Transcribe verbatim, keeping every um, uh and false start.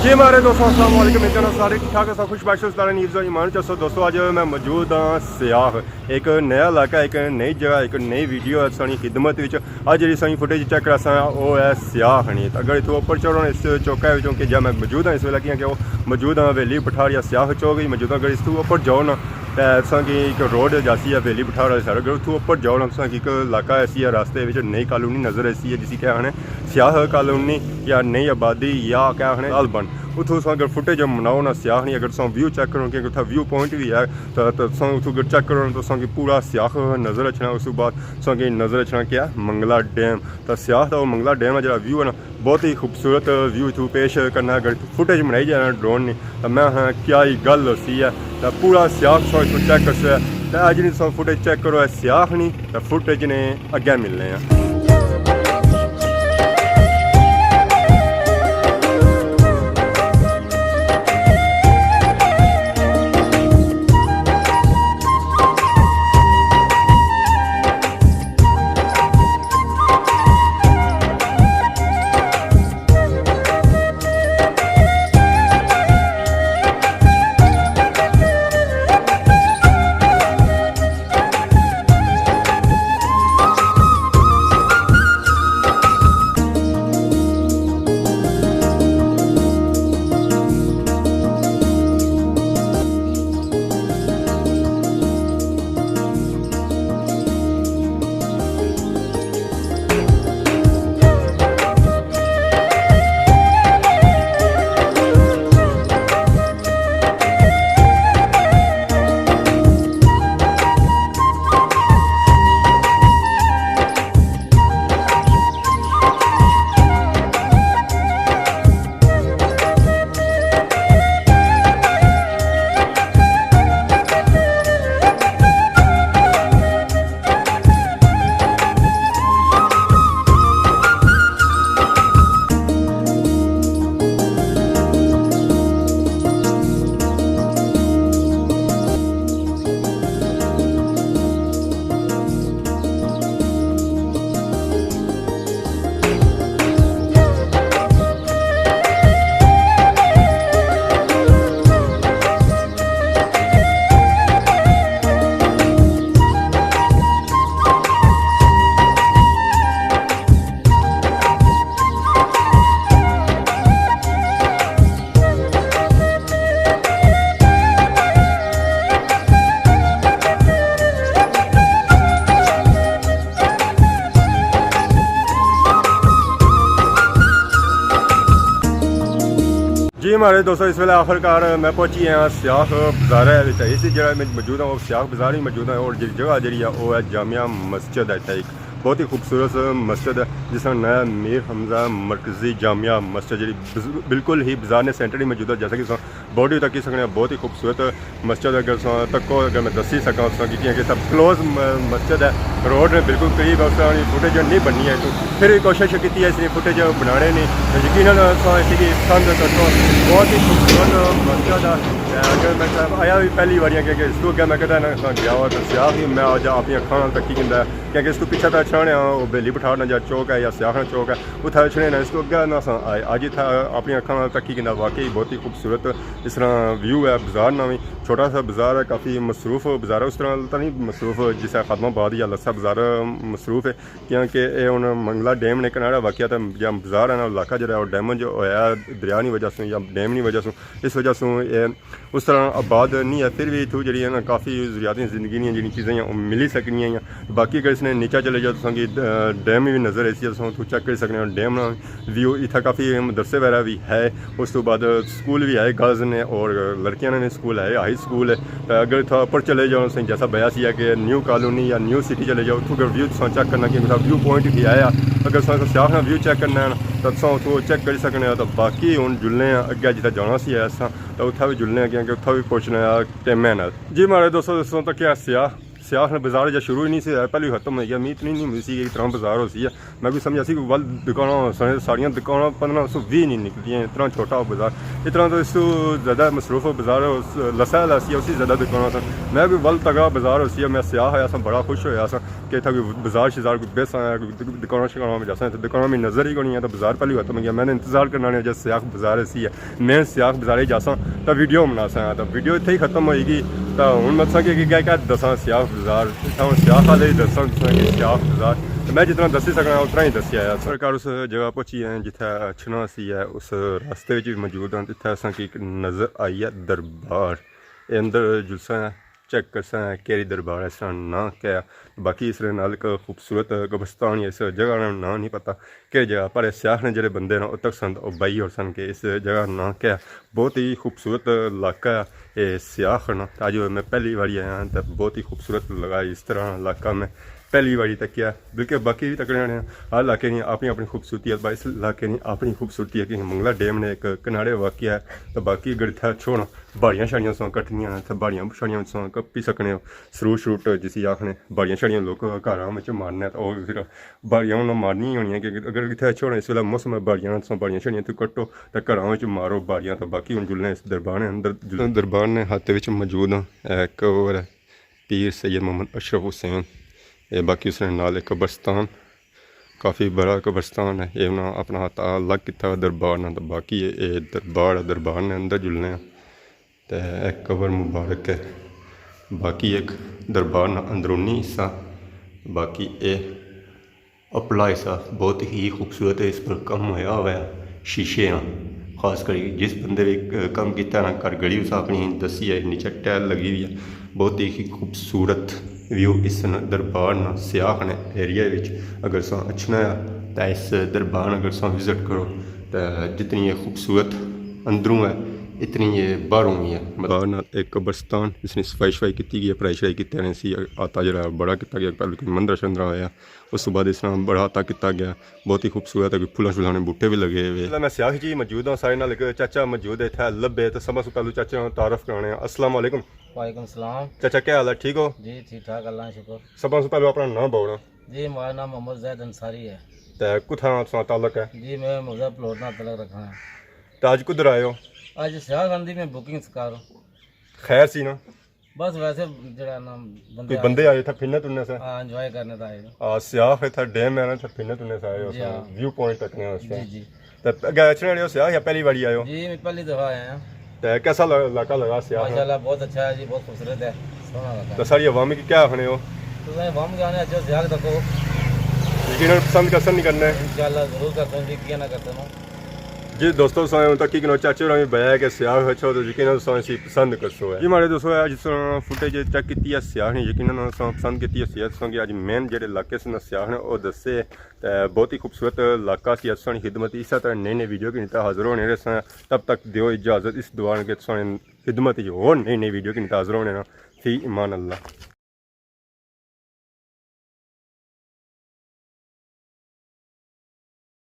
جی مہاڑے دوستو، السلام علیکم۔ میرے نال سارے ٹھیک ٹھاک ہو؟ سب خوش باش ہو؟ سارے نیز ایمان چ ہو؟ دوستو، اج میں موجود ہاں سیاخ، ایک نیا علاقہ، ایک نئی جگہ، ایک نئی ویڈیو ہے ساڑی خدمت وچ۔ اج جیڑی ساڑی فوٹیج چیک کراساں، او ہے سیاخ نی۔ تے اگر اتھوں اوپر چڑھو نا اس چوکا وچوں، کہ جا میں موجود ہاں اس ویلے، کیاں کہ او موجود ہاں حویلی پٹھار یا سیاخ چوک وچ موجود ہاں۔ اگر اس توں اوپر جاؤ نا، تے تساں کی ایک روڈ جاسی ہے حویلی پٹھار والی سائیڈ۔ اگر اتھوں اوپر جاؤ نا، تساں کی ایک علاقہ ایسی ہے راستے وچ، نئی کالونی نظر ایسی ہے، جسی کہہ آخنے سیاخ کالونی یا نئی آبادی یا کہہ آخنے لال بن۔ اتھوں تساں اگر فوٹیج بناؤ نا سیاخ نی، اگر تساں ویو چیک کرو، کیونکہ اتھا ویو پوائنٹ وی ہے، تے، تے تساں اتھوں اگر چیک کرو نا، تساں کی پورا سیاخ نظر اچھنا۔ اس تو بعد تساں کی نظر اچھنا کیا؟ منگلا ڈیم۔ تے سیاخ دا او منگلا ڈیم نا جیڑا ویو ہے نا، بہت ہی خوبصورت ویو اتھوں پیش کرنا۔ اگر فوٹیج بنائی جائے نا ڈرون نی، تے میں آخنا کیا ہی گل ہوسی ہے۔ تے پورا سیاخ تساں اتھوں چیک کرسو۔ تے اج نی تساں فوٹیج چیک کرو، اے سیاخ نی، تے فوٹیج نے اگے ملنے آں۔ جی مہاڑے دوستو، اس ویلے آخر کار میں پہنچی آں سیاخ بازارے وچ۔ اس جگہ میں موجود ہاں، وہ سیاخ بازار ہی موجود ہاں، اور جی جگہ جیڑی ہے وہ ہے جامع مسجد ہے۔ اتھے ایک بہت ہی خوبصورت مسجد ہے، جس کا نام ہے میر حمزہ مرکزی جامع مسجد، جیڑی بز-، بالکل ہی بازار نے سینٹر ہی موجود ہے۔ جیسا کہ تساں بورڈ وی تکی سکنے ہو، بہت ہی خوبصورت مسجد۔ اگر تساں تکو، اگر میں دسی سکاں تساں کی، کیونکہ سب کلوز م-، مسجد ہے، روڈ نے بالکل قریب ہے، اس طرح نی فوٹیج نہیں بننی ہے۔ تو پھر بھی کوشش کیتی ہے اس نی فوٹیج بنانے نی۔ یقیناً تساں اس کی پسند کرسو، بہت ہی خوبصورت مسجد ہے۔ اگر میں آیا بھی پہلی باری، کیونکہ اس تو اگے میں کدے نہ گیا ہوا، تو سیاخ ہی میں اج اپنی اکھاں نال تکی گھندا ہے۔ کیونکہ اس تو پچھے تاں اچھنا نے ہاں، وہ حویلی پٹھار نا جا چوک ہے یا سیاخ نا چوک ہے، اتھا اچھنے نا، اس تو اگے نہ سا آئے۔ اج اتھا اپنی اکھاں نال تکی گھندا، واقعی بہت ہی خوبصورت اس طرح ویو ہے۔ بازار نا وی چھوٹا سا بازار ہے، کافی مصروف بازار ہے، اس طرح تاں نہیں مصروف جس طرح خادم آباد یا لسا بازار مصروف ہے، کیونکہ اے ہن منگلا ڈیم نے کنارے واقع تھا، یا بازار ہے نا، علاقہ جیڑا ہے، وہ ڈیمیج ہویا ہے دریا نی وجہ سوں یا ڈیم نی وجہ سوں، اس وجہ سوں اے اس طرح آباد نہیں ہے، پھر بھی اتھوں جیڑی ہے نا، کافی ضروریاتی زندگی نیاں جیڑی چیزاں ہیں، وہ ملی سکنیاں ہیں۔ باقی اگر اس نے نیچا چلے جاؤ، تساں کی، آ، ڈیم بھی نظر ایسی، تساں اتھوں چیک کری سکنے ہو۔ ڈیم نا ویو اتھا کافی مدرسے وغیرہ بھی ہے، اس تو بعد سکول بھی ہے، گرلز نے اور لڑکیاں نے بھی سکول ہے، ہائی سکول ہے۔ تے اگر اتھا اوپر چلے جاؤ، تساں جیسا بیا سی ہے کہ نیو کالونی یا نیو سٹی چلے جاؤ، اتھوں اگر ویو تساں چیک کرنا کہ اتھا ویو پوائنٹ بھی آیا، اگر تساں سیاخ نا ویو چیک کرنا ہے نا، تو تساں اتھوں چیک کری سکنے ہو۔ تو باقی ہن جلنے آں اگے جتھے جانا سی ہے اساں، تو اتھا بھی جلنے آں، کیونکہ اتھا بھی پہنچنا ہے ٹیمے نال۔ جی مہاڑے دوستو، دوستو تکیا سیاخ، سیاخ نے بازار جا شروع ہی نہیں سی ہویا، پہلے ہی ختم ہوئی گیا۔ میں اتنی نہیں امید سی کہ اتنا بازار ہو سی ہے۔ میں کوئی سمجھا سی کہ ول دکاناں ہوسن، ساریاں دکاناں پندرہ سو ویہہ نہیں نکلدیاں، اتنا چھوٹا بازار۔ اتنا تو اس تو زیادہ مصروف بازار ہو س-، لسا لاسی ہے، اسی زیادہ دکاناں سن۔ میں کوئی ول تگڑا بازار ہو سی ہے، میں سیاخ آیا سا، بڑا خوش ہویا سا کہ اتھا کوئی بازار شزار کوئی بیساں ہے، کوئی دک-، دکاناں شکاناں میں جاساں، اتھا دکاناں میں نظر ہی کوئی نہیں ہے، تو بازار پہلے ہی ختم ہوئی گیا۔ میں نے انتظار کرنا نہیں جس سیاخ بازار سی ہے۔ میں سیاخ بازارے جاساں تاں ویڈیو بناساں، تاں ویڈیو اتھے ہی ختم ہوئی گئی۔ تاں ہن میں تساں کی کیا کیا دساں سیاخ بازار، اتھاں ہن سیاخ آلے ہی دساں تساں کی سیاخ بازار۔ تاں میں جتنا دسی سکنا اتنا ہی دسی آیا۔ سرکار اس جگہ پہنچی ہیں جتھے اچھنا سی ہے، اس راستے وچ بھی موجود ہیں، جتھے اساں کی نظر آئی ہے دربار۔ اے اندر جلساں چیک کرساں کیڑی دربار ہے، اس نا ناں کیا ہے۔ باقی اس نے نال ایک خوبصورت قبرستان ہے، اس جگہ نا ناں نہیں پتہ کیڑی جگہ، پر سیاخ نے جڑے بندے نا اتک سن او بائی اور سن کہ اس جگہ نا ناں کیا ہے۔ بہت ہی خوبصورت علاقہ ہے اے سیاخ نا۔ اج میں پہلی واری آیا ہاں تے بہت ہی خوبصورت لگا اس طرح علاقہ میں پہلی واری تکیا، بلکہ باقی بھی تکنے آنے ہیں۔ ہر علاقے نی اپنی اپنی خوبصورتی ہے، اس علاقے نی اپنی خوبصورتی ہے کہ منگلا ڈیم نے ایک کنارے واقع ہے، تو باقی اگر اتھا چھوڑا باڑیاں شاڑیاں ساں کٹنیاں، تے باڑیاں شاڑیاں ساں کپی سکنے ہو۔ سروٹ شروٹ جسی آخنے، باڑیاں شاڑیاں لوک گھراں وچ مارنے، تے او پھر باڑیاں انہاں مارنی ہونی ہے کہ اگر اتھے چھوڑا اس ویلے موسم ہے باڑیاں ساں، باڑیاں شاڑیاں تو کٹو تے گھراں وچ مارو باڑیاں۔ تے باقی ہن جلنے اس دربار نے اندر، جلنے دربار نے ہاتھ وچ موجود ہاں۔ اے کور ہے پیر سید محمد اشرف حسین۔ اے باقی اس نے نال ایک قبرستان، کافی بڑا قبرستان ہے۔ اے انہاں اپنا ہاتھ الگ کیتا ہویا دربار نال، تے باقی اے، اے دربار ہے، دربار نے اندر جلنے ہیں۔ تے اے قبر مبارک ہے۔ باقی ایک دربار نا اندرونی حصہ، باقی اے اپلا حصہ بہت ہی خوبصورت ہے، اس پر کم ہویا ہوا ہے، شیشے ہاں۔ خاص کر جس بندے نے کم کیتا نا، گھر گھڑی اس اپنی دسی ہے، نیچے ٹائل لگی ہوئی ہے، بہت ہی خوبصورت ویو اس ن-، دربار نا سیاح نے ایریا وچ اگر ساں اچھنا ہے تاں اس دربار نا اگر ساں وزٹ کرو تاں جتنی یہ خوبصورت اندروں ہے اتنی یہ باہروں بھی ہے۔ دربار نال ایک قبرستان جس نی صفائی شفائی کیتی گئی ہے، پڑھائی شڑھائی کیتے نے سی، آتا جڑا بڑا کیتا گیا، پہلے کوئی مندرا شندرا ہویا، اس تو بعد اس طرح بڑا آتا کیتا گیا، بہت ہی خوبصورت ہے، کوئی پھلاں شلاں نے بوٹے بھی لگے ہوئے۔ میں سیاخ جی موجود ہاں، سارے نال ایک چاچا موجود ہے اتھے لب ہے، تو سب سے پہلو چاچے نال تعارف کرانے ہیں۔ السلام علیکم۔ وعلیکم السلام۔ چاچا کیا حال ہے، ٹھیک ہو؟ جی ٹھیک ٹھاک، اللہ کا شکر۔ سب سے پہلو اپنا نام بولا۔ جی ہمارا نام محمد زید انصاری ہے۔ تے کتھاں تساں تعلق ہے؟ جی میں مرزا پلوٹ نال تعلق رکھنا ہے۔ تے اج کدھر آئے ہو؟ اج سیاہ گاندھی میں بکنگ کر۔ خیر سی نا؟ بس ویسے جڑا نا بندے کوئی آئے۔ بندے آئے تھے پھرنے ترنے سے؟ ہاں، انجوائے کرنے تو آئے۔ آ، سیاہ اتھا ڈیم ہے نا، اتھا پھرنے ترنے سے آئے ہو، جی ہاں۔ ویو پوائنٹ تکنے واسطے۔ جی جی۔ تے اگے اچھنے والے ہو سیاہ یا پہلی باری آئے ہو؟ جی میں پہلی دفعہ آیا ہاں۔ تے کیسا ل-، علاقہ لگا سیاہ؟ ماشاءاللہ بہت اچھا ہے جی، بہت خوبصورت ہے، سوہنا علاقہ تے ہے۔ ساری عوام کی کیا آخنے ہو؟ تساں عوام کی آخنے اچھو سیاہ تکو۔ یقیناً پسند کرسن نہیں کرنا ہے؟ انشاءاللہ ضرور کرسن جی، کیا نہ کرسن۔ جی دوستو، ساں ہن تک کی کنو چاچے ہوراں وی بیا کہ سیاہ اچھو تے یقیناً ساں اسی پسند کرسو ہے۔ جی ماڑے دوستو، اج تساں فوٹیج چیک کیتی ہے سیاہ نے، یقیناً تساں پسند کیتی ہے سیاہ، تساں کہ اج مین جڑے علاقے سے نا سیاہ نے او دسے۔ تے بہت ہی خوبصورت علاقہ سی، اساں نی خدمت اسی طرح نئی نئی ویڈیو کی نتا حاضر ہونے رہساں۔ تب تک دیو اجازت اس دعا نے کہ تساں نی خدمت وچ ہور نئی نئی ویڈیو کی نتا حاضر ہونے نا۔ فی امان اللہ۔